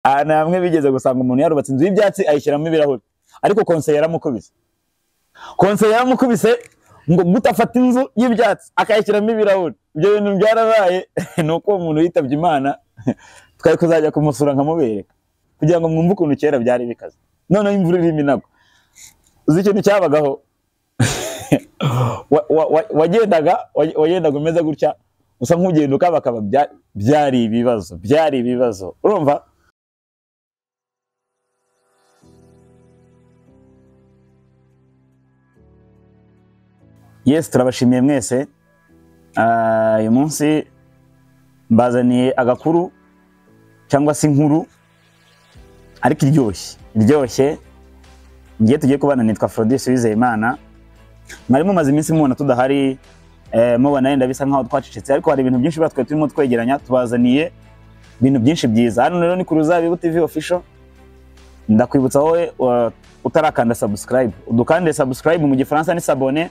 Ahantu hamwe bigeze gusanga umuntu yarubatse inzu y'ibyatsi ayishyiramo ibirahuri, ariko konseye yaramukubise. Konseye yaramukubise ngo gutafata inzu y'ibyatsi akayishyiramo ibirahuri. Ibyo bintu byarabaye, ni uko uwo muntu yitabye Imana, twari kuzajya kumusura nkamubereka kugira ngo mwumve ukuntu kera byari bikaze. Noneho imvura irimo inagwa, uzi ikintu cyabagaho? Wagendaga umeze gutya, usa nk'ugenda ukabakaba, byari ibibazo, byari ibibazo. Urumva? Yes, turabashimiye mwese. Uyu munsi mbazaniye agakuru cyangwa se inkuru ariko iryoshye, iryoshye. Ngiye tugiye kubana, nitwa Aphrodis Uwizeyimana. Mwari mumaze iminsi mubona tudahari, mubona yenda bisa nkaho twacecetse, ariko hari ibintu byinshi batwe turimo twegeranya, tubazaniye ibintu byinshi byiza. Hano rero ni ku Ruzabibu TV Official. Ndakwibutsa wowe utarakanda subscribe, udukande subscribe, mu gifaransa ni s'abonner,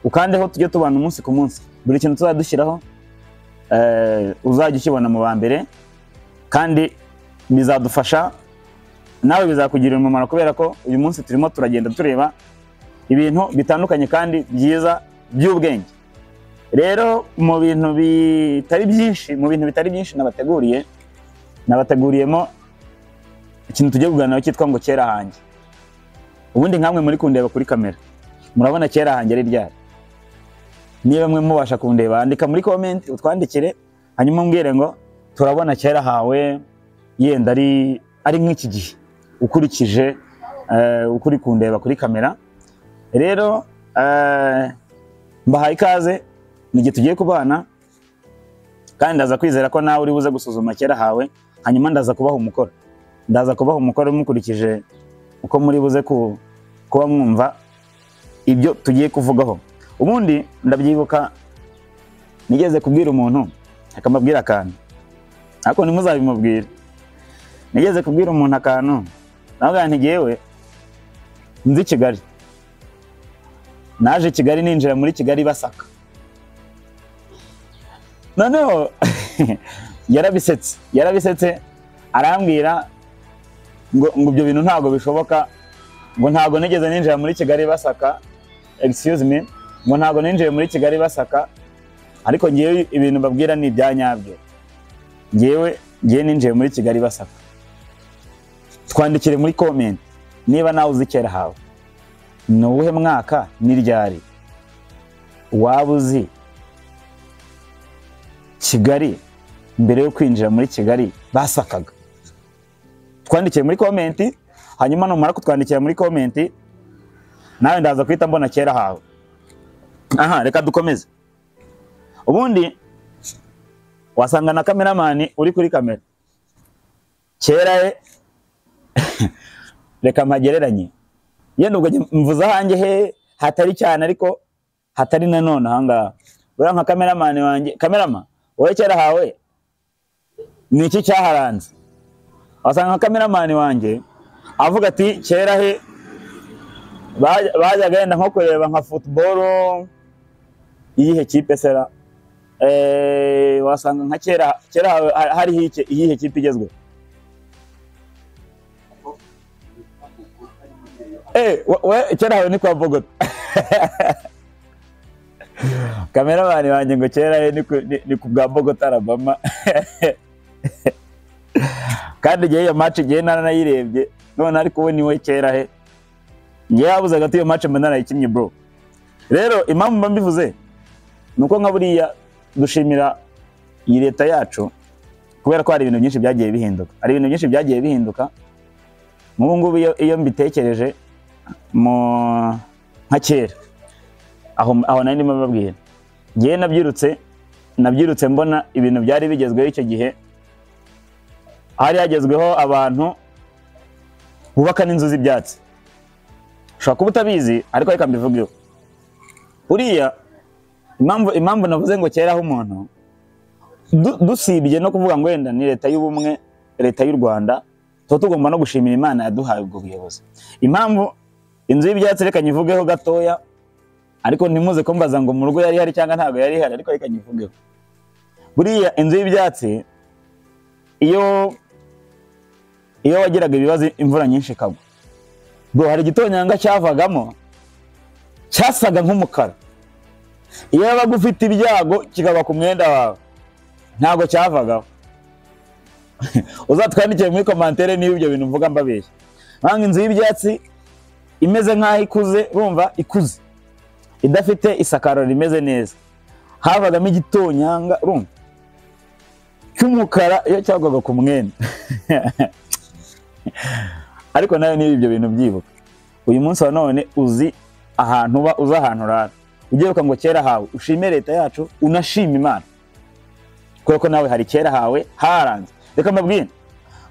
ukandeho tujye tubana umunsi ku munsi. Buri kintu tuzadushyiraho uzajya ukibona mu ba mbere, kandi bizadufasha nawe, bizakugirira umumaro, kubera ko uyu munsi turimo turagenda tureba ibintu bitandukanye kandi byiza by'ubwenge. Rero mu bintu bitari byinshi, mu bintu bitari byinshi nabateguriye, nabateguriyemo ikintu tugiye kuganiraho cyitwa ngo kera hanjye. Ubundi nkamwe muri kundeba kuri kamera, murabona kera hanjye ari ryari? Niba mwe mubasha kundeba, andika muri comment utwandikire, hanyuma umbwire ngo turabona kera hawe yenda ari nk'iki gihe, ukurikije ukuri kundeba kuri kamera. Rero mbahaye ikaze, ni igihe tugiye kubana, kandi ndaza kwizera ko nawe uri buze gusuzuma kera hawe, hanyuma ndaza kubaha umukoro. Ndaza kubaha umukoro mukurikije uko muri buze kuba mwumva ibyo tugiye kuvugaho. Ubundi ndabyibuka nigeze kubwira umuntu akamubwira akantu, ariko ntimuzabimubwire. Nigeze kubwira umuntu akantu, navuga nti jyewe nzi Kigali, naje Kigali ninjira muri Kigali basaka. Noneho yarabisetse, yarabisetse, arambwira ngo ibyo bintu ntabwo bishoboka, ngo ntabwo nigeze ninjira muri Kigali basaka, excuse me, ngo ntabwo ninjiye muri Kigali basaka. Ariko ngewe ibintu mbabwira ni ibya nyabyo. Ngewe ngiye ninjiye muri Kigali basaka. Twandikire muri comment niba nawe uzi kera hawe, ni uwuhe mwaka, ni ryari waba uzi Kigali mbere yo kwinjira muri Kigali basakaga. Twandikire muri comment, hanyuma numara kutwandikira muri comment nawe ndaza kwita mbona kera hawe. Aha, reka dukomeze. Ubundi wasanga na cameraman uri kuri kamera kera reka mpagereranye, yenda ubwo mvuze ahanjye he hatari cyane, ariko hatari nanone ahangaha. Uriya nka cameraman wanjye, cameraman wowe kera hawe ni iki cyaharanze? Wasanga nka cameraman wanjye avuga ati kera he bajyaga yenda nko kureba nka football, iyihe kipe sera? Wasanga nka kera, kera hariho iyihe kipe igezweho? We kera hawe ni kwa Bogota. Cameraman wanjye ngo kera he ni ku bwa Bogota Alabama. Kandi igihe iyo match igihe naranayirebye, none ariko we niwe kera he. Ngiye habuze gato iyo match mba narayikinnye bro. Rero impamvu mba mbivuze nuko nka buriya dushimira iyi leta yacu, kubera ko hari ibintu byinshi byagiye bihinduka. Hari ibintu byinshi byagiye bihinduka. Nk'ubu ngubu iyo mbitekereje mu nka kera, aho nari ndimo mbabwira, ngiye nabyirutse mbona ibintu byari bigezweho icyo gihe. Hari hagezweho abantu bubaka n'inzu z'ibyatsi. Ushobora kuba utabizi, ariko reka mbivugeho. Uriya impamvu navuze ngo kera aho umuntu dusibye no kuvuga ngo wenda ni leta y'ubumwe, leta y'u Rwanda, tuba tugomba no gushimira Imana yaduhaye ubwo buyobozi. Impamvu inzu y'ibyatsi reka nyivugeho gatoya, ariko ntimuze ko mbaza ngo mu rugo yari hari cyangwa ntabwo yari hari, ariko reka nyivugeho. Buriya inzu y'ibyatsi iyo Iyo wagiraga ibibazo imvura nyinshi ikagwa, bro, hari igitonyanga cyavagamo cyasaga nk'umukara. Iyo wabaga ufite ibyago kikaba ku mwenda wawe, ntabwo cyavagaho. Uzatwandikire muri commentaire niba ibyo bintu mvuga mbabeshya. Banga inzu y'ibyatsi imeze nk'aho ikuze, urumva ikuze, idafite isakaro rimeze neza, havagamo igitonyanga, urumva, cy'umukara iyo cyagwaga ku mwenda. Ariko nawe niba ibyo bintu byibuka, uyu munsi wa none uzi ahantu uba, uzi ahantu urara, ugiye ngo kera hawe, ushime leta yacu, unashima Imana, kubera ko nawe hari kera hawe haranze. Reka mbabwire,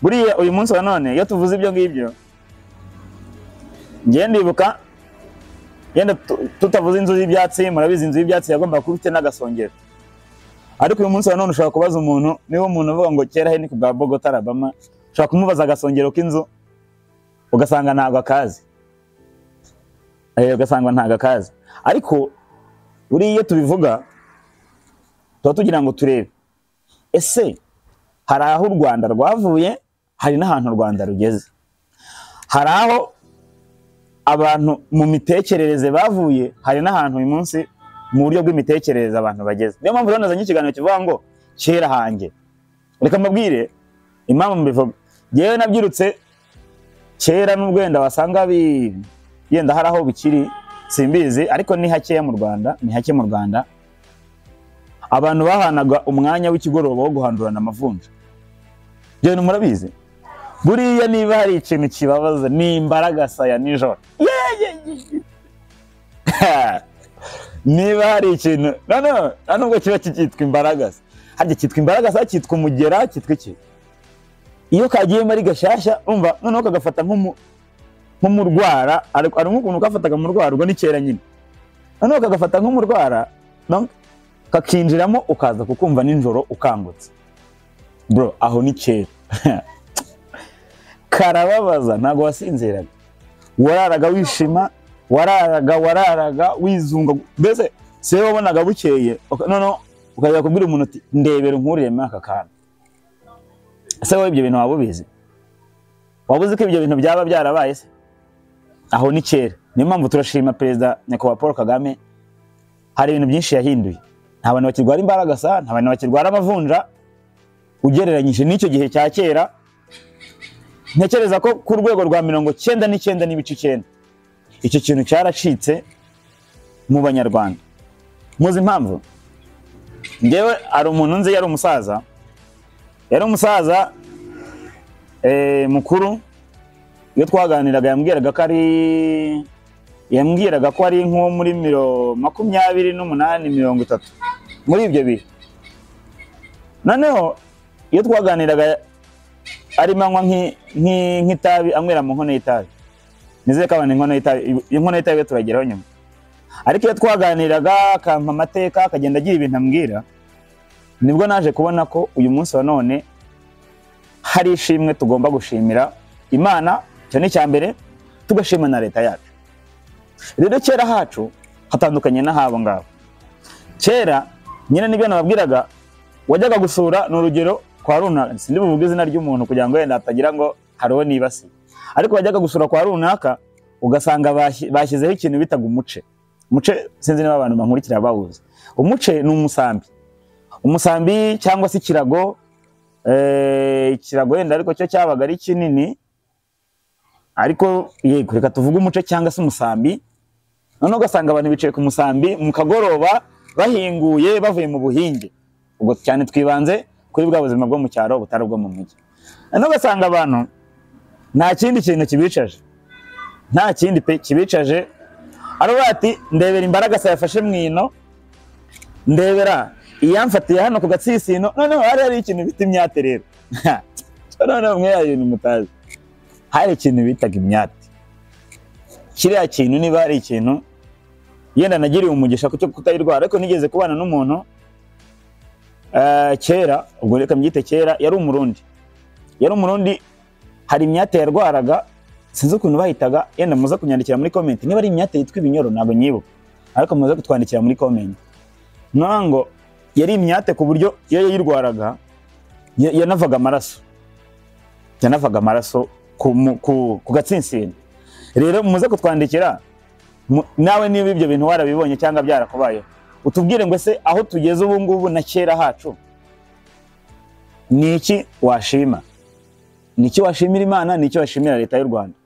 buriya uyu munsi wa none iyo tuvuze ibyo ngibyo, ngiye ndibuka yenda tutavuze inzu y'ibyatsi, murabizi inzu y'ibyatsi yagombaga kuba ifite n'agasongero. Ariko uyu munsi wa none ushobora kubaza umuntu, niba umuntu uvuga ngo kera he ni ku bwa Bogota Alabama, ushobora kumubaza agasongero k'inzu ugasanga ntabwo akazi. Ugasanga ntabwo akazi. Ariko buriya iyo tubivuga tuba tugira ngo turebe ese hari aho u Rwanda rwavuye, hari n'ahantu u Rwanda rugeze, hari aho abantu mu mitekerereze bavuye, hari n'ahantu uyu munsi mu buryo bw'imitekerereze abantu bageze. Niyo mpamvu rero nazanye ikiganiro kivuga ngo kera hanjye. Reka mbabwire impamvu mbivuga. Njyewe nabyirutse kera, n'ubwo wenda wasanga yenda hari aho bikiri simbizi, ariko ni hakeya mu Rwanda, ni hake mu Rwanda. Abantu bahanaga umwanya w'ikigoroba wo guhandurana amavunja. Ibyo bintu murabizi. Buriya niba hari ikintu kibabaza ni imbaragasa ya nijoro. Niba hari ikintu, no, nubwo kiba kikitwa imbaragasa, harya cyitwa imbaragasa, cyitwa umugera, cyitwa iki? Iyo kagiyemo ari gashyashya, umva noneho kagafata nk'umurwara, ariko ari nk'ukuntu kafataga murwara, ubwo ni kera nyine. Noneho kagafata nk'umurwara, donc kakinjiramo ukaza kukumva nijoro ukangutse. Bro, aho ni kera. Karababaza, ntago wasinziraga, wararaga wishima, wararaga wizunga, mbese se wabonaga bukeye, noneho ukajya kubwira umuntu uti ndebera nkuriremo aka kantu. Ese wowe ibyo bintu waba ubizi? Waba uzi ko ibyo bintu byaba byarabaye se? Aho ni kera. Niyo mpamvu turashima Perezida Nyakubahwa Paul Kagame, hari ibintu byinshi yahinduye. Nta bantu bakirwara imbaragasa, nta bantu bakirwara amavunja, ugereranyije n'icyo gihe cya kera. Ntekereza ko ku rwego rwa 99.9 icyo kintu cyaracitse mu Banyarwanda. Muzi impamvu? Njyewe ari umuntu nzi, yari umusaza, mukuru. Iyo twaganiraga yambwiraga ko ari nko muri 28, 30 muri ibyo bihe. Noneho iyo twaganiraga arimo anywa nk'itabi, anywera mu nkono y'itabi. Nizere ko abantu inkono y'itabi turageraho nyuma. Ariko iyo twaganiraga akampa amateka, akagenda agira ibintu ambwira, nibwo naje kubona ko uyu munsi wa none hari ishimwe tugomba gushimira Imana, icyo ni icya mbere, tugashima na leta yacu. Rero kera hacu hatandukanye n'ahabo ngabo. Kera nyine nibyo nababwiraga, wajyaga gusura, ni urugero kwa runaka, sindi buvuge izina ry'umuntu kugira ngo wenda atagira ngo hariho nibasi, ariko wajyaga gusura kwa runaka ugasanga bashyizeho ikintu bitaga umuce. Umuce sinzi niba abantu bankurikira bawuzi. Umuce ni umusambi, umusambi cyangwa se ikirago, ikirago wenda ariko cyo cyabaga ari kinini, ariko yego reka tuvuge umuce cyangwa se umusambi. Noneho ugasanga abantu bicaye ku musambi mu kagoroba bahinguye bavuye mu buhinge. Ubwo cyane twibanze kuri bwa buzima bwo mu cyaro butari ubwo mu mujyi. Noneho ugasanga abantu nta kindi kintu kibicaje, nta kindi pe kibicaje, aravuga ati ndebera imbaragasa yafashe mwino, ndebera iyamfatiye hano ku gatsisino. Noneho hari ikintu bita imyate rero. Noneho mwe ibintu mutazi, hari ikintu bitaga imyate. Kiriya kintu niba hari ikintu yenda nagiriye umugisha cyo kutayirwara, ariko nigeze kubana n'umuntu kera, ubwo reka mbyite kera, yari umurundi. Yari umurundi, hari imyate yarwaraga, sinzi ukuntu bahitaga, yenda muze kunyandikira muri comment niba ari imyate yitwa ibinyoro, ntabwo nyibuka, ariko muze kutwandikira muri comment. Nango yari imyate ku buryo iyo yayirwaraga yanavaga amaraso. Yanavaga amaraso ku gatsinsino. Rero muze kutwandikira nawe niba ibyo bintu warabibonye cyangwa byarakubayeho, utubwire ngo ese aho tugeze ubu ngubu na kera hacu ni iki washima? Ni iki washimira Imana? Ni iki washimira leta y'u Rwanda?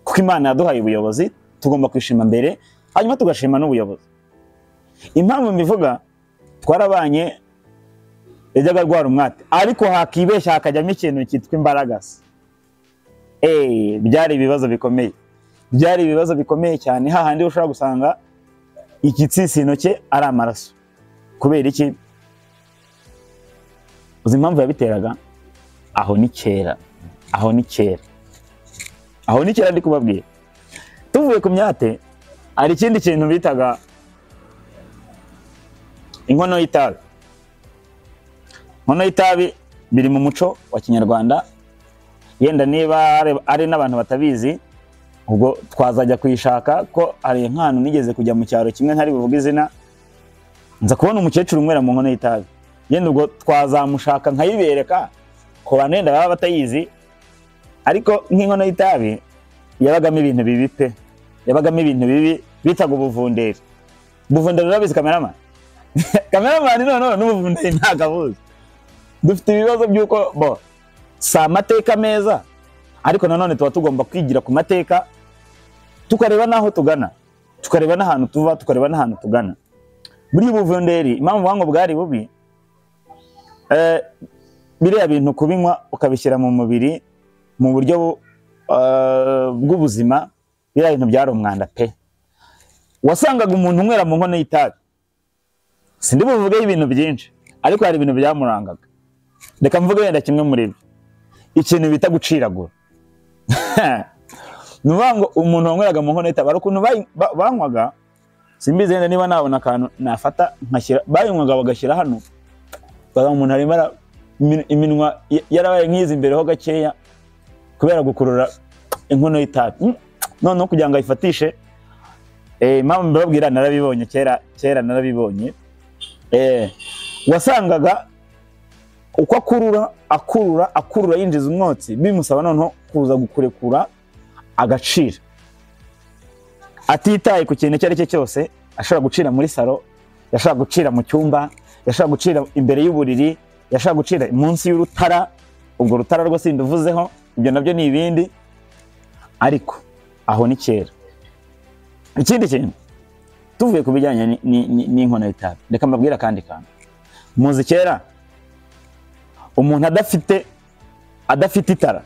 Kuko Imana yaduhaye ubuyobozi, tugomba kwishima mbere, hanyuma tugashima n'ubuyobozi. Impamvu mbivuga, twarabanye, yajyaga arwara umwate, ariko hakibeshya hakajyamo ikintu cyitwa imbaragasa. Byari ibibazo bikomeye, byari ibibazo bikomeye cyane, hahandi ushobora gusanga igitsisino cye ari amaraso. Kubera iki? Uzi impamvu yabiteraga? Aho ni kera, aho ni kera, aho ni kera ndi kubabwira. Tuvuye ku myate, hari ikindi kintu bitaga inkono y'itabi. Inkono y'itabi biri mu muco wa Kinyarwanda, yenda niba ari n'abantu batabizi ubwo twazajya kuyishaka, ko hari nk'ahantu nigeze kujya mu cyaro kimwe ntari buvuge izina, nza kubona umukecuru unywera mu nkono y'itabi. Yenda ubwo twazamushaka nkayibereka ku bantu yenda baba batayizi, ariko nk'inkono y'itabi yabagamo ibintu bibi pe, yabagamo ibintu bibi bitaga ubuvunderi. Ubuvunderi urabizi cameraman? Cameraman noneho n'ubuvunderi ntabwo abuzi. Dufite ibibazo by'uko bo si amateka meza, ariko nanone tuba tugomba kwigira ku mateka, tukareba n'aho tugana, tukareba n'ahantu tuva, tukareba n'ahantu tugana. Muri ubuvunderi impamvu wango bwari bubi, biriya bintu kubinywa ukabishyira mu mubiri mu buryo bw'ubuzima, biriya bintu byari umwanda pe. Wasangaga umuntu unywera mu nkono y'itabi, sindi buvuge ibintu byinshi, ariko hari ibintu byamurangaga. Reka mvuge wenda kimwe muri byo, ikintu bita guciragura. Ni ukuvuga ngo umuntu wanyweraga mu nkono y'itabi, hari ukuntu banywaga, simbizi wenda niba nabona akantu nafata nkashyira, bayinywaga bagashyira hano, ugasanga umuntu arimo iminwa yarabaye nk'izi imbere ho gakeya kubera gukurura inkono y'itabi. Noneho kugira ngo ayifatishe, impamvu mbabwira narabibonye kera, kera narabibonye. Wasangaga uko akurura akurura akurura yinjiza umwotsi, bimusaba noneho kuza gukurekura agacira, atitaye ku kintu icyo ari cyo cyose. Ashobora gucira muri salo, yashobora gucira mu cyumba, yashobora gucira imbere y'uburiri, yashobora gucira munsi y'urutara. Ubwo rutara rwo sinduvuzeho, ibyo nabyo ni ibindi, ariko aho ni kera. Ikindi kintu, tuvuye ku bijyanye n'inkono y'itabi, reka mbabwire akandi kantu. Muzi kera umuntu adafite itara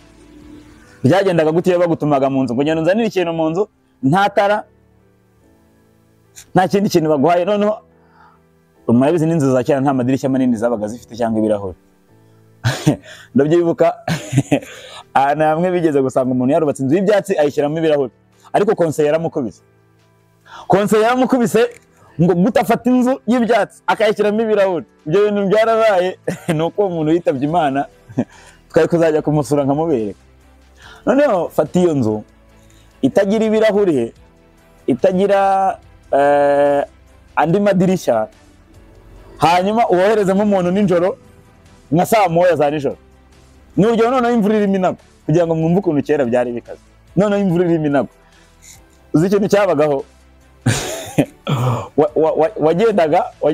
byagendaga gute? Iyo bagutumaga mu nzu ngo ngenda unzanire ikintu mu nzu, nta tara, nta kindi kintu baguhaye. Noneho murabizi n'inzu za kera nta madirishya manini zabaga zifite cyangwa ibirahuri. Ndabyibuka ahantu hamwe bigeze gusanga umuntu yarubatse inzu y'ibyatsi ayishyiramo ibirahuri, ariko konseye yaramukubise. Konseye yaramukubise ngo gutafata inzu y'ibyatsi akayishyiramo ibirahuri. Ibyo bintu byarabaye, ni uko uwo muntu yitabye Imana, twari kuzajya kumusura nkamubereka. Noneho fata iyo nzu itagira ibirahuri, itagira andi madirishya, hanyuma uwoherezemo umuntu nijoro nka saa moya za nijoro. Ni urugero, noneho imvura irimo inagwa, kugira ngo mwumve ukuntu kera byari bikaze. Noneho imvura irimo inagwa, uzi ikintu cyabagaho?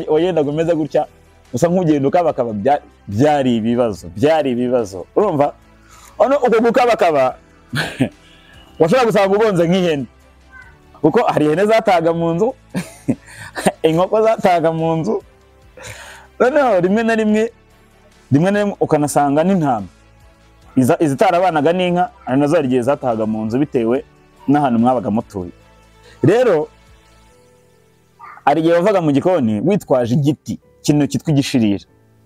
Wagendaga umeze gutya, usa nk'ugenda ukabakaba. Byari ibibazo, byari ibibazo. Urumva uko gukabakaba washobora gusanga ugonze nk'ihene, kuko hari ihene zataga mu nzu, inkoko zataga mu nzu, noneho rimwe na rimwe ukanasanga n'intama izitarabanaga n'inka, ari nazo hari igihe zatahaga mu nzu bitewe n'ahantu mwabaga mutuye. Rero hari igihe wavaga mu gikoni witwaje igiti, ikintu cyitwa igishirira.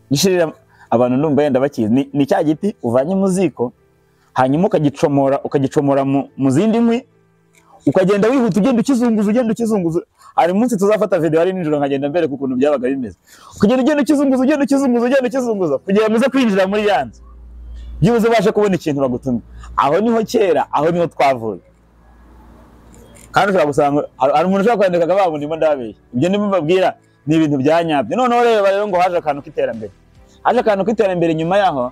Igishirira abantu ndumva yenda bakizi, ni cya giti uvanye mu ziko, hanyuma ukagicomora mu zindi nkwi, ukagenda wihuta ugenda ukizunguza, ugenda ukizunguza. Hari umunsi tuzafata video ari nijoro nkagenda mbereka ukuntu byabaga bimeze. Kugenda ugenda ukizunguza, ugenda ukizunguza, ugenda ukizunguza kugira ngo uze kwinjira muri ya nzu, byibuze ubashe kubona ikintu bagutumye. Aho niho kera, aho niho twavuye. Kandi ushobora gusanga hari umuntu ushobora kwandika akababona ndimo ndababeshya. Ibyo ndimo mbabwira ni ibintu bya nyabyo. Noneho rero rero ngo haje akantu k'iterambere, haje akantu k'iterambere. Nyuma yaho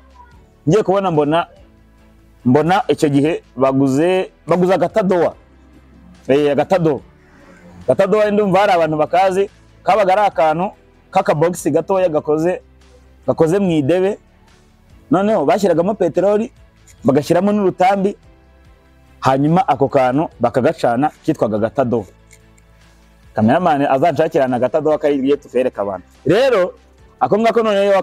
ngiye kubona mbona Mbona icyo gihe baguze agatadowa, agatadowa ndumva hari abantu bakazi, kabaga ari akantu k'akabogisi gatoya gakoze mu idebe. Noneho bashyiragamo peteroli bagashyiramo n'urutambi, hanyuma ako kantu bakagacana, kitwaga agatadowa. Cameraman azanshakirana agatadowa kariye tukereka abantu. Rero ako ngako noneho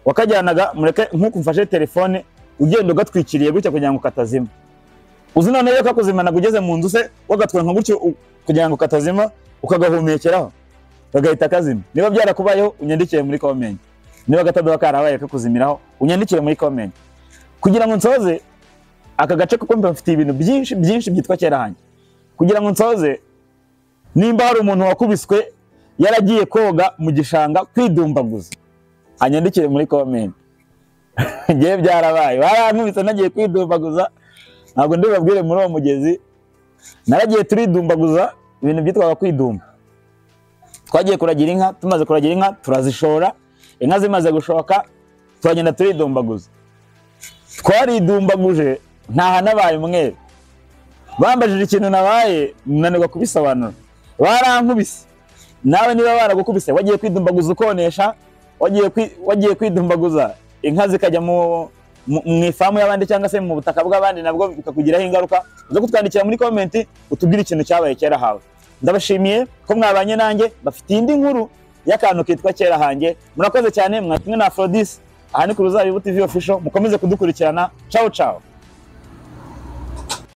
wakajyanaga mureke nkuko mfashe telefone ugenda ugatwikiriye gutya kugira ngo katazima. Uzi noneho iyo kakuzimana ugeze mu nzu se wagatwara nka gutyo kugira ngo katazima, ukagahumekeraho kagahita kazima. Niba byarakubayeho unyandikire muri comment. Niba agatadowa karabaye kakuzimiraho unyandikire muri comment. Kugira ngo nsoze aka gace kuko mfite ibintu byinshi byinshi byitwa kera hanjye. Kugira ngo nsoze, nimba hari umuntu wakubiswe yaragiye koga mu gishanga kwidumbaguza, anyandikire muri comment. Ngiye byarabaye, barankubise nagiye kwidumbaguza, ntabwo ndibabwire muri uwo mugezi. Naragiye turidumbaguza, ibintu byitwaga kwidumba. Twagiye kuragira inka, tumaze kuragira inka turazishora, inka zimaze gushoka turagenda turidumbaguza. Twaridumbaguje ntaha nabaye umweru. Bambajije ikintu nabaye nanirwa kubisobanura, barankubise. Nawe niba baragukubise wagiye kwidumbaguza ukonesha, wagiye kwidumbaguza inka zikajya mu ifamu y'abandi cyangwa se mu butaka bw'abandi, nabwo bikakugiraho ingaruka. Uze kutwandikira muri comment utubwire ikintu cyabaye kera hawe. Ndabashimiye ko mwabanye nanjye, bafite indi nkuru y'akantu kitwa kera hanjye. Murakoze cyane, mwatumwe na Aphrodis. Aha ni ku Ruzabibu TV Official, mukomeze kudukurikirana. Ciao ciao.